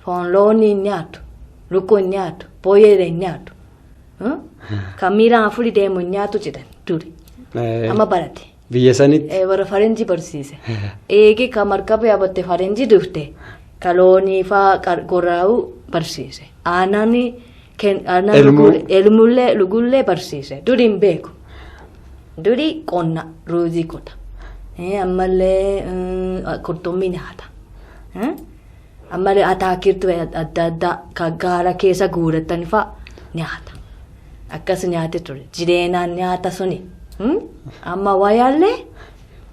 Foon loonii hin nyaatu. Lukkuu hin nyaatu. Booyyee hin nyaatu. Kan miilaan afurii deemu hin nyaatu jedhan duri. Amma barate. Biyya sanitti. Warra faranjii barsiise. Eegi kan markaba yaabatte faranjii dhufte kan loonii fa'aa gorra'uu barsiise. Aannan elmullee lugullee barsiise. Duri hin beeku. Duri qonna ruuzii qota. Ammallee qurxummii nyaata. Ammallee ataakirtuu adda addaa kan gaara keessa guuratan fa'aa nyaata. Akkas nyaate ture. Jireenyaan nyaata suni. Amma wayaallee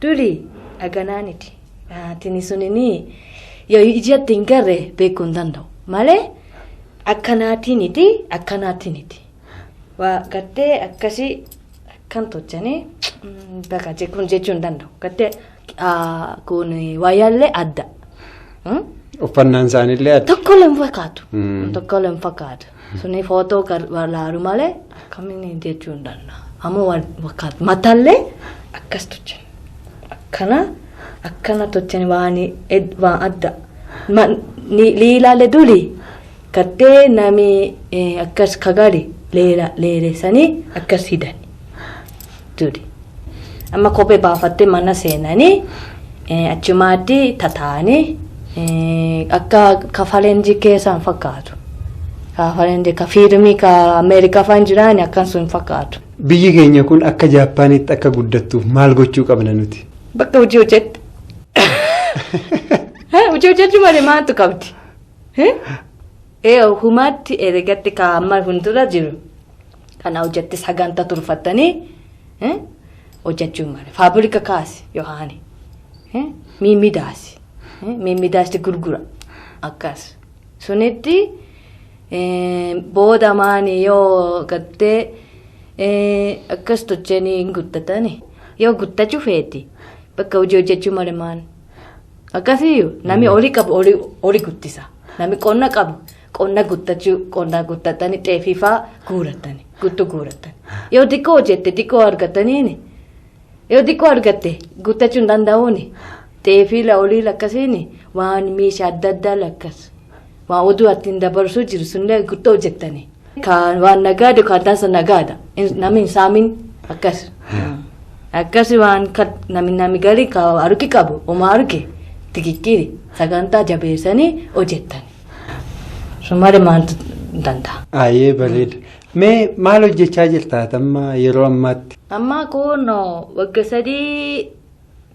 duri dhaganaaniti. Tini sunini yoo ijatti hin garre beekuu hin danda'u. Malee Akkanaatiniti akkanaatiniti. Waa gartee akkasii akkan tolchanii bakka kun jechuu hin danda'u. Gartee kun wayyaallee adda. Uffannaan isaaniillee adda. Tokkollee hin fakkaatu. Tokkollee hin fakkaatu. Suni footoo laalu malee akkamiin jechuu hin danda'u. Ammoo wal fakkaatu. Mataallee akkas tolchan. Akkana akkana tolchan waan waan adda. Liilaalee duri gartee nami akkas kagari leelessanii akkas hidhan duri. Amma kophee baafattee mana seenanii achumaatti tataa'anii akka kafalenjii keessaa hin fakkaatu. Kafalenjii ka fiilmii ka Ameerikaa fa'aan jiraan akkan sun hin fakkaatu. Biyyi keenya kun akka Jaappaanitti akka guddattuuf maal gochuu qabna nuti? Bakka hojii hojjette. Hojii hojjechuu malee maaltu qabdi? Humaatti ergatti ka amma fuuldura jiru. Kana hojjette sagantaa tolfatanii hojjechuu malee. Faabirika kaasi Yohaani. Mimmidaasi. Mimmidaasti gurgura. Akkas. Sunitti booda maani yoo gartee akkas tolchanii hin guddatani. Yoo guddachuu feeti bakka hojii hojjechuu malee maal. Akkasiyyuu namni horii qabu horii guddisa. Namni qonna qabu qonna guddachuu qonna guddatanii xeefii fa'aa guuratanii guutuu guuratanii. Yoo xiqqoo hojjette xiqqoo argataniini. Yoo xiqqoo argatte guddachuu hin danda'uuni. Xeefii olii akkasiini waan meeshaa adda addaa akkas. Waan oduu ittiin dabarsuu jiru sunillee guddoo hojjettanii. Kan waan nagaadu kan taasisu nagaadha. Namni hin saamin akkas. Akkas waan namni galii ka argi qabu oma arge tikikkiri sagantaa jabeessanii hojjettani. Sun malee maaltu danda'a? Ayyee bareeda. Mee maal hojjechaa jirta amma yeroo ammaatti? Amma kun waggaa 3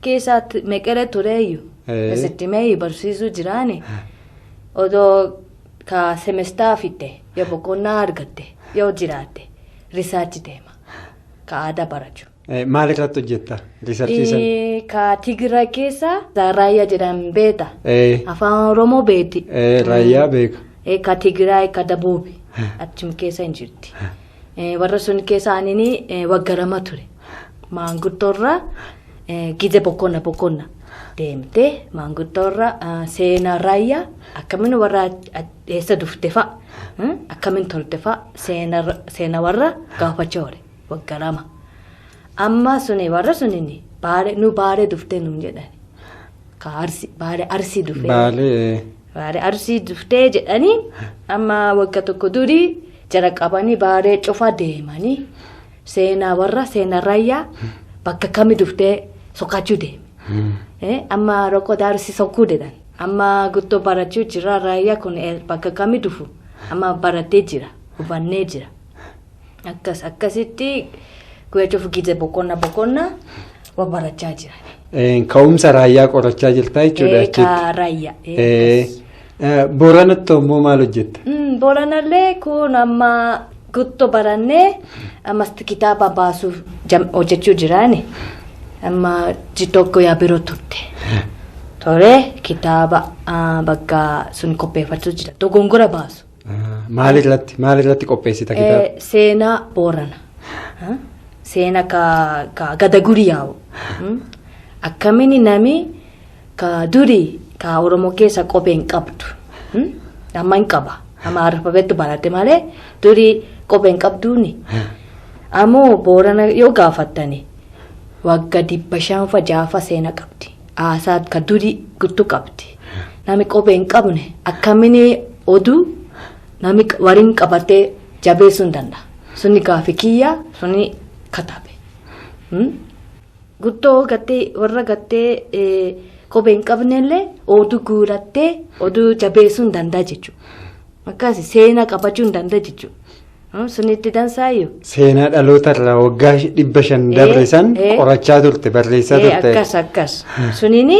keessatti meeqaree tureeyyu. Asitti mee barsiisuu jiraani. Odoo ka semestaa fitte yoo boqonnaa argatte yoo jiraatte risaarchi deema. Ka aadaa barachuu. Maal irratti hojjetta? Riisarchii? Ka Tigraay keessa Raayyaa jedhamu beekta. Afaan Oromoo beekti. Raayyaa beeka. Ka Tigraay ka Dabuubi achuma keessa hin jirti. Warra sun keessa anini waggaa 2 ture. Maanguddoorra gizee boqonna boqonna deemtee maanguddoorra seenaa raayyaa akkamiin warra eessa dhufte fa'a akkamiin tolte fa'a seenaa warra gaafachaa oole waggaa 2. Amma suni warra sunini baale nu baale dhuftee nuun jedhani. Ka arsii baale arsii dhufee. Baalee. Baale arsii dhuftee jedhanii amma waggaa 1 durii jara qabanii baalee cufa deemanii seenaa warra seenaa raayyaa bakka kami dhuftee soqachuu deeme. Amma rokkoo arsii soquu jedhan. Amma guutuu barachuu jira raayyaa kun bakka kami dhufu amma baratee jira hubannee jira. Akkas akkasitti guyyaa gizee boqonna boqonna waa barachaa jira. Ka'umsa raayyaa qorachaa jirta jechuudha achitti. Ka raayyaa. Booranatti immoo maal hojjetta? Booranallee kun amma guutuu barannee ammas kitaaba baasuuf hojjechuu jiraani. Amma ji tokko yaa biroo turte. Tole kitaaba bakka sun qopheeffachuu jira. Dogongora baasu. Maal irratti qopheessita kitaaba? Seenaa Boorana. Seenaa ka gada gurii yaa'u. Akkamiin nami ka durii ka Oromoo keessa kophee hin qabdu. Amma hin qaba. Amma alfaabeetti barate malee durii kophee hin qabduuni. Ammoo Boorana yoo gaafattani waggaa 500 seenaa qabdi. Haasaa ka durii guutuu qabdi. Nami kophee hin qabne akkamiin oduu nami waliin qabatee jabeessuu hin danda'a. Suni gaaffii kiyya suni katabe. Guutuu gattee warra gattee kophee hin qabnellee oduu guurattee oduu jabeessuu hin danda'a jechuudha. Akkas seenaa qabachuu hin danda'a jechuudha. Sunitti dansaayyuu. Seenaa dhaloota irraa waggaa 500 dabre san qorachaa turte barreessaa turte. Akkas akkas. Sunini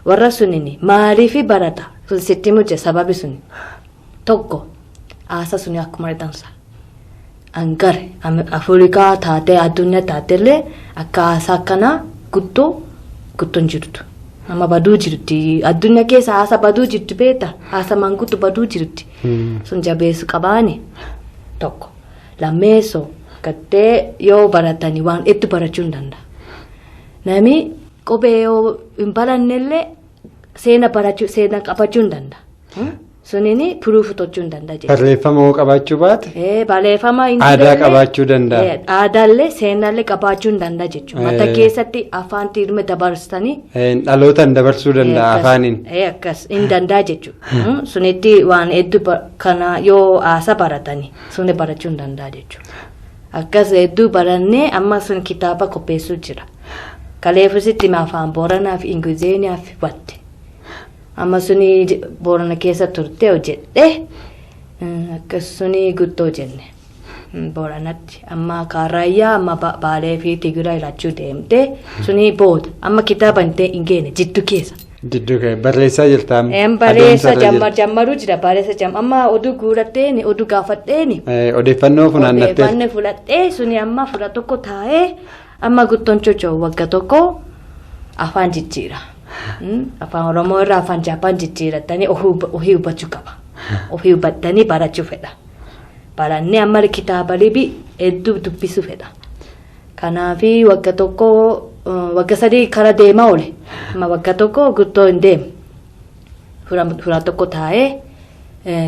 warra sunini maaliif barata? Sun sitti muje sababi suni. Tokko haasaa suni akkuma dansa. Angare Afrikaa taatee addunyaa taatellee akka haasaa akkanaa guutuu guutuun jirtu. Amma baduu jirti. Addunyaa keessa haasa baduu jirti beektaa? Haasa maanguddo baduu jirti. Sun jabeessu qabaani tokko. Lammeessoo gartee yoo baratanii waan hedduu barachuu hin danda'a. Namni kophee yoo hin barannellee seena barachuu seena qabachuu hin danda'a. Sunini puruufu tochuu hin danda'a jechuudha. Barreeffama hoo qabaachuu baate? Barreeffama hin Aadaa qabaachuu danda'a. Aadaallee seenaallee qabaachuu hin danda'a jechuudha. Mata keessatti afaan tirme dabarsanii. Dhalootaan dabarsuu danda'a afaaniin. Akkas hin danda'a jechuudha. Sunitti waan hedduu kana yoo haasa baratanii suni barachuu hin danda'a jechuudha. Akkas hedduu barannee amma sun kitaaba qopheessuu jira. Kaleefisitti afaan Booranaa fi Ingiliziiniyaaf watte. Amma suni Boorana keessa turte hojjedhe akkas suni guddoo jenne Booranatti amma Kaarraayyaa amma Baalee fi Tigiraa ilaalchuu deemte suni booda amma kitaaba hin geene jidduu keessa. Jidduu keessa barreessaa jirta amma. Barreessa jammaruu jira barreessa amma oduu guuratteeni oduu gaafadheeni. Odeeffannoo funaannattee. Odeeffannoo fudhadhee suni amma fudha tokko taa'ee amma guttoon socho'u waggaa tokko afaan jijjiira. Afaan Oromoo irraa afaan Jaappaan jijjiiratanii ofii hubachuu qaba. Ofii hubattanii barachuu fedha. Barannee amma kitaaba libii hedduu dubbisuu fedha. Kanaafi wagga tokko wagga sadii kara deemaa oole. Amma wagga tokko guttoo hin deemu. Fura tokko taa'ee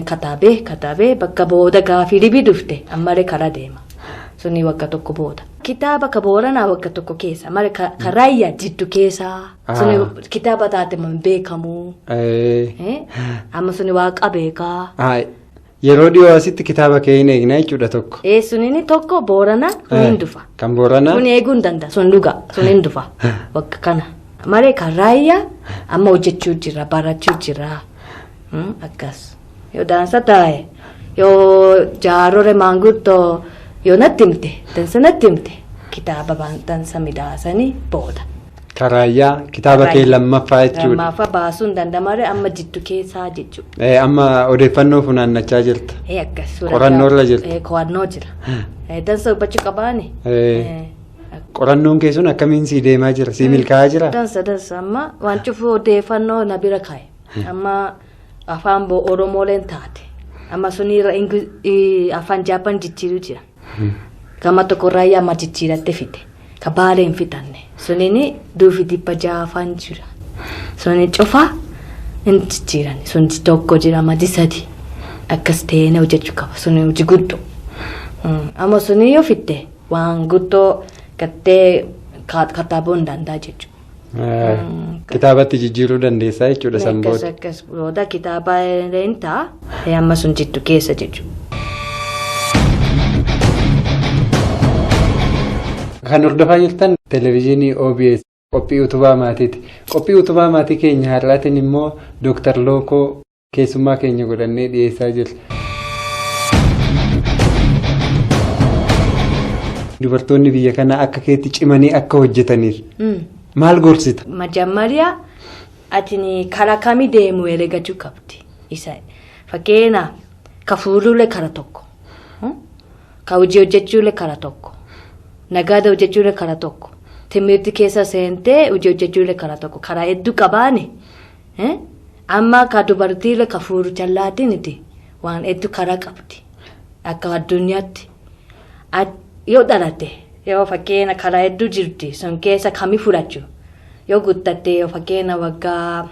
kataabee bakka booda gaafii libii dhufte ammallee kara deema. Suni wagga tokko booda. Kitaaba ka Booranaa wagga tokko keessa malee ka raayyaa jiddu keessa. Suni kitaaba taate hin beekamu. Amma suni waaqa beekaa. Yeroo dhiyoo asitti kitaaba kee hin eegna jechuudha tokko. Sunini tokko Booranaa sun hin dhufa. Kan Booranaa. Sun eeguu hin danda'a sun dhuga sun hin dhufa wagga kana. Malee kan raayyaa amma hojjechuu jira barachuu jira akkas. Yoo daansa taa'e yoo jaarole maanguddoo yoo natti himte dansa natti himte kitaaba dansa midhaasanii booda. Karaayyaa kitaaba kee lammaffaa jechuudha. Lammaffaa baasuu hin danda'amare amma jiddu keessaa jechuudha. Amma odeeffannoo funaannachaa jirta. Akkas. Qorannoo irra jirta. Qorannoo jira. Dansa hubachuu qabaani. Qorannoon kee sun akkamiin sii deemaa jira? Sii milkaa'aa jira? Dansa dansa amma waan cufu odeeffannoo na bira kaa'e. Amma afaan Oromooleen taate. Amma sunirra afaan Jaappaan jijjiiruu jira. Gama tokko raayyaa amma jijjiirattee fide. Ka Baalee hin fitanne. Sunini duufi dhibba jaafaan jira. Suni cufa hin jijjiiran. Sun tokko jira madi sadi. Akkas ta'ee hojjechuu qaba. Suni hojii guddoo. Amma suni yoo fitte waan guddoo gattee kataabuu hin danda'a jechuudha. Kitaabatti jijjiiruu dandeessaa jechuudha san booda. Akkas booda kitaaba hin ta'a. Amma sun jiddu keessa jechuudha. Kan hordofaa jirtan televezyiinii OBS qophii utubaa maatiiti. Qophii utubaa maatii keenya har'aatiin immoo Dooktar Lookoo keessummaa keenya godhannee dhiyeessaa jirra. Dubartoonni biyya kanaa akka keetti cimanii akka hojjetaniif maal gorsita? Majammariyaa ati karaa kamii deemu herregachuu qabdi. Fakkeenya ka fuuluulee karaa tokko, ka hojii hojjechuulee karaa tokko. Nagaada hojjechuulee karaa tokko. Timirti keessa seentee hojii hojjechuulee karaa tokko. Karaa hedduu qabaani. Amma ka dubartiilee ka fuuru jallaatiiniti waan hedduu karaa qabdi. Akka addunyaatti. Yoo dhalate yoo fakkeenya karaa hedduu jirti sun keessa kamii fudhachuu yoo guddatte yoo fakkeenya waggaa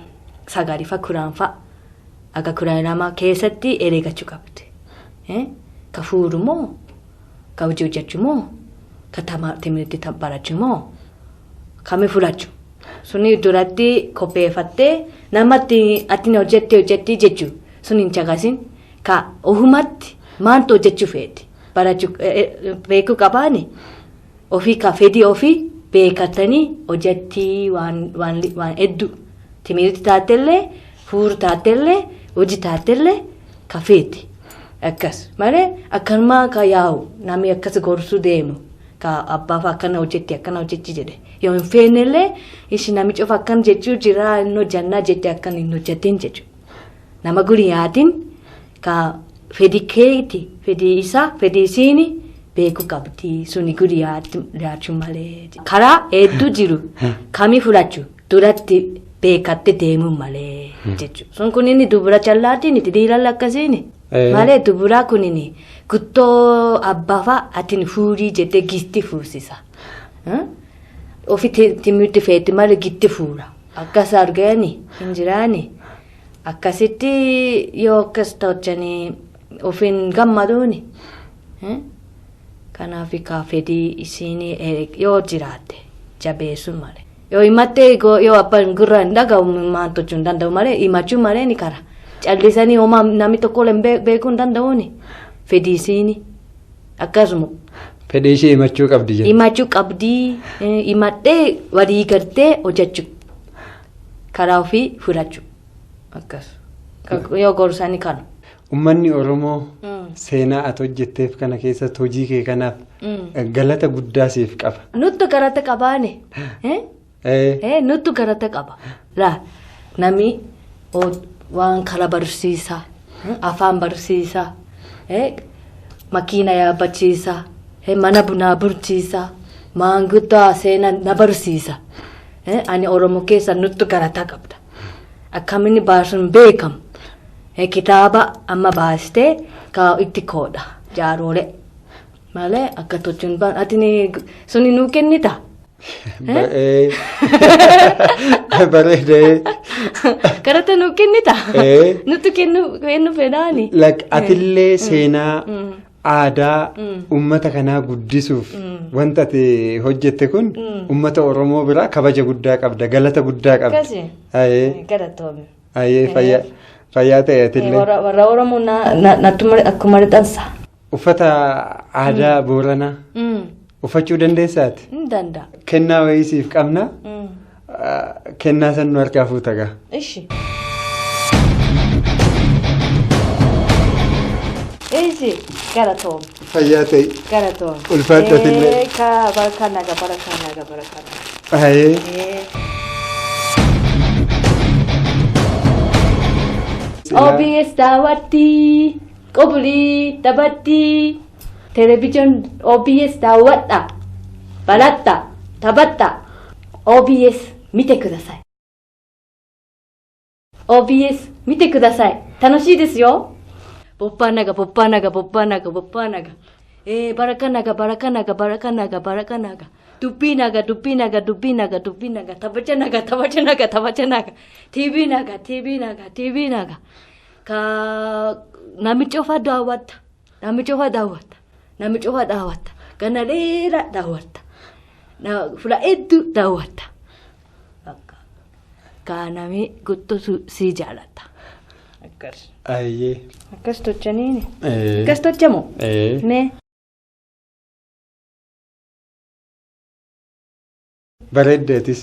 9 fa 10 fa akka 12 keessatti herregachuu qabdi. Ka fuuru moo ka hojii hojjechuu moo? Ka timirti barachuu moo kamii fudhachuu suni duratti qopheeffattee namatti ati hojjettee jechuu sun hin caqasin ka ofumatti maaltu hojjechuu feeti barachuu beekuu qabaani ofii ka fedhii ofii beekatanii hojjettii waan hedduu timirti taatellee fuuru taatellee hojii taatellee ka feeti akkas malee akkanumaa ka yaa'u namni akkas gorsuu deemu. Ka abbaa akkana hojjetti jedhe yoo hin feenellee ishi namicha of akkana jechuu jira hin hojjannaa jette akkana hin hojjettin jechuudha. Nama guriyaatiin ka fedhi keeti fedhi isaa fedhi isiini beekuu qabdi suni guriyaachuu malee. Karaa hedduu jiru kamii fudhachuu duratti Beekatte deemuu malee jechuudha. Sun kunini dubara callaatiin itti dhiiraan akkasiini. Malee dubara kunini guttoo abbaa fa'a atiin fuudhii jettee gitti fuusisa. Ofi timirti feeti malee gitti fuudha. Akkas argani hin jiraani. Akkasitti yoo akkas tolchanii ofiin gammaduuni. Kanaaf fedhii isiin yoo jiraatte jabeessuu malee. Yoo himattee yoo abbaan gurra hin dhaga'u maan tolchuu hin danda'u malee himachuu malee ni kara. Callisanii homaa namni tokko illee beekuu hin danda'uuni. Fedhii isiin akkasuma. Fedhii ishee himachuu qabdi jechuudha. Himachuu qabdii himadhee walii galtee hojjechuu. Karaa ofii fudhachuu. Akkas. Yoo gorsanii kana. Uummanni Oromoo seenaa ati hojjetteef kana keessatti hojii kee kanaaf galata guddaa siif qaba. Nuttu galata qabaane. Nuttu galata qaba. Laa namni waan kala barsiisaa, afaan barsiisaa, makiina yaabbachiisaa, mana bunaa bulchiisaa, maanguddoo seenaa na barsiisa. Ani Oromoo keessa nuttu galata qabda. Akkamiin baasuun beekamu. Kitaaba amma baastee itti koodha jaaroolee. Malee akka tolchuun baan ati suni nuu kennita. Bareedee. Karata nuu kennita. Nuti kennu fedhaani. Atillee seenaa aadaa uummata kanaa guddisuuf wanta ati hojjette kun uummata Oromoo biraa kabaja guddaa qabda galata guddaa qabda. Akkasi. Galatoome. Fayyaa ta'e atillee. Warra Oromoo akkuma dhansa. Uffata aadaa Booranaa uffachuu dandeessaati? Hin danda'a. Kennaa wayii siif qabna. Kennaa san nu harkaa fuuta gaa. Ishi. Ishi galatoome. Fayyaa ta'e. Galatoome. Ulfaadhu atillee. Barakaa nagaa barakaa nagaa barakaa nagaa. OBS daawwatti qobulii taphatti television OBS daawwadha baradha taphadha OBS 見てください。OBS 見てください。楽しいですよ。ボッパーナガボッパーナガボッパーナガボッパーナガ。バラカナガバラカナガバラカナガバラカナガ。ドゥピナガドゥピナガドゥピナガドゥピナガタバチャナガタバチャナガタバチャナガ TV ナガ TV ナガ TV ナガかnamicha ofaa daawwatta namicha ofaa daawwatta namicha ofaa daawwatta gana dheeraa daawwatta fula hedduu daawwatta ka nami guutuu si jaalata. Akkas. Ayyee. Akkas tolchaniini. Akkas tolchamoo? Mee. Bareeddeetis.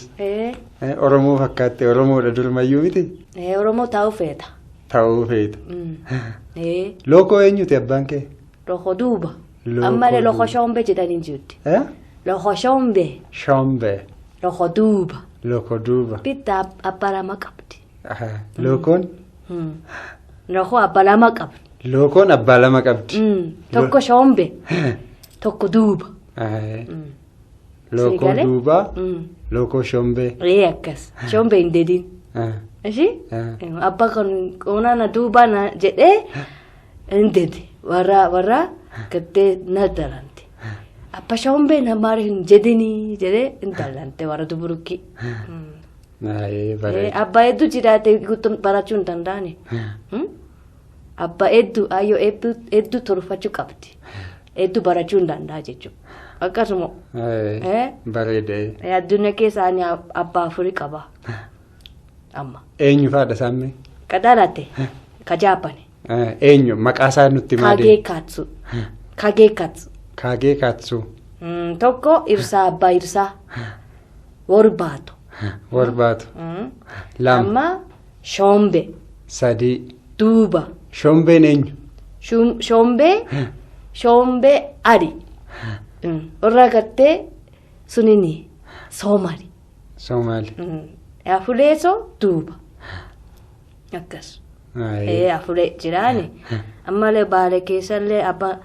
Oromoo fakkaatte Oromoodha durmayyuu miti? Oromoo taa'uu feeta. Ta'uu feeta. Lookoo eenyuti abbaan kee? Lookoo duuba. Ammallee lookoo shombee jedhanii jirti. Lookoo shombee. Shombee. Lookoo duuba. Lookoo duuba. Bitta abbaa lama qabdi. Lookoon? Lookoo abbaa lama qabdi. Lookoon abbaa lama qabdi. Tokko shombee. Tokko duuba. Lookoo duuba. Lookoo shombee. Akkas. Shombee hin dedin. Ishii? Abbaa kan onana duuba na jedhee hin dedi. Warra gattee na darante. Abbaa shombee na maal hin jedhini jedhee hin darante warra duburukki. Abbaa hedduu jiraate guutuu barachuu hin danda'ani. Abbaa hedduu ayyoo hedduu tolfachuu qabdi. Hedduu barachuu hin danda'a jechuudha. Akkasuma. Bareedee. Addunyaa keessa ani abbaa afurii qaba. Amma. Eenyu faadha saammee? Kadhalate. Ka Jaappaani. Eenyu maqaa isaa nutti himaa deemu? Kagee Katsu. Kagee Katsu. Kagee Katsu. Tokko Irsaa abbaa Irsaa. Warbaatu. Warbaatu. Lama. Amma Shombee. Sadii. Duuba. Shombeen eenyu? Shombee. Shombee Ali. Warra gartee sunini Soomali. Soomaali. Afureesoo duuba. Akkas. Afuree jiraani. Ammallee baalee keessallee abbaa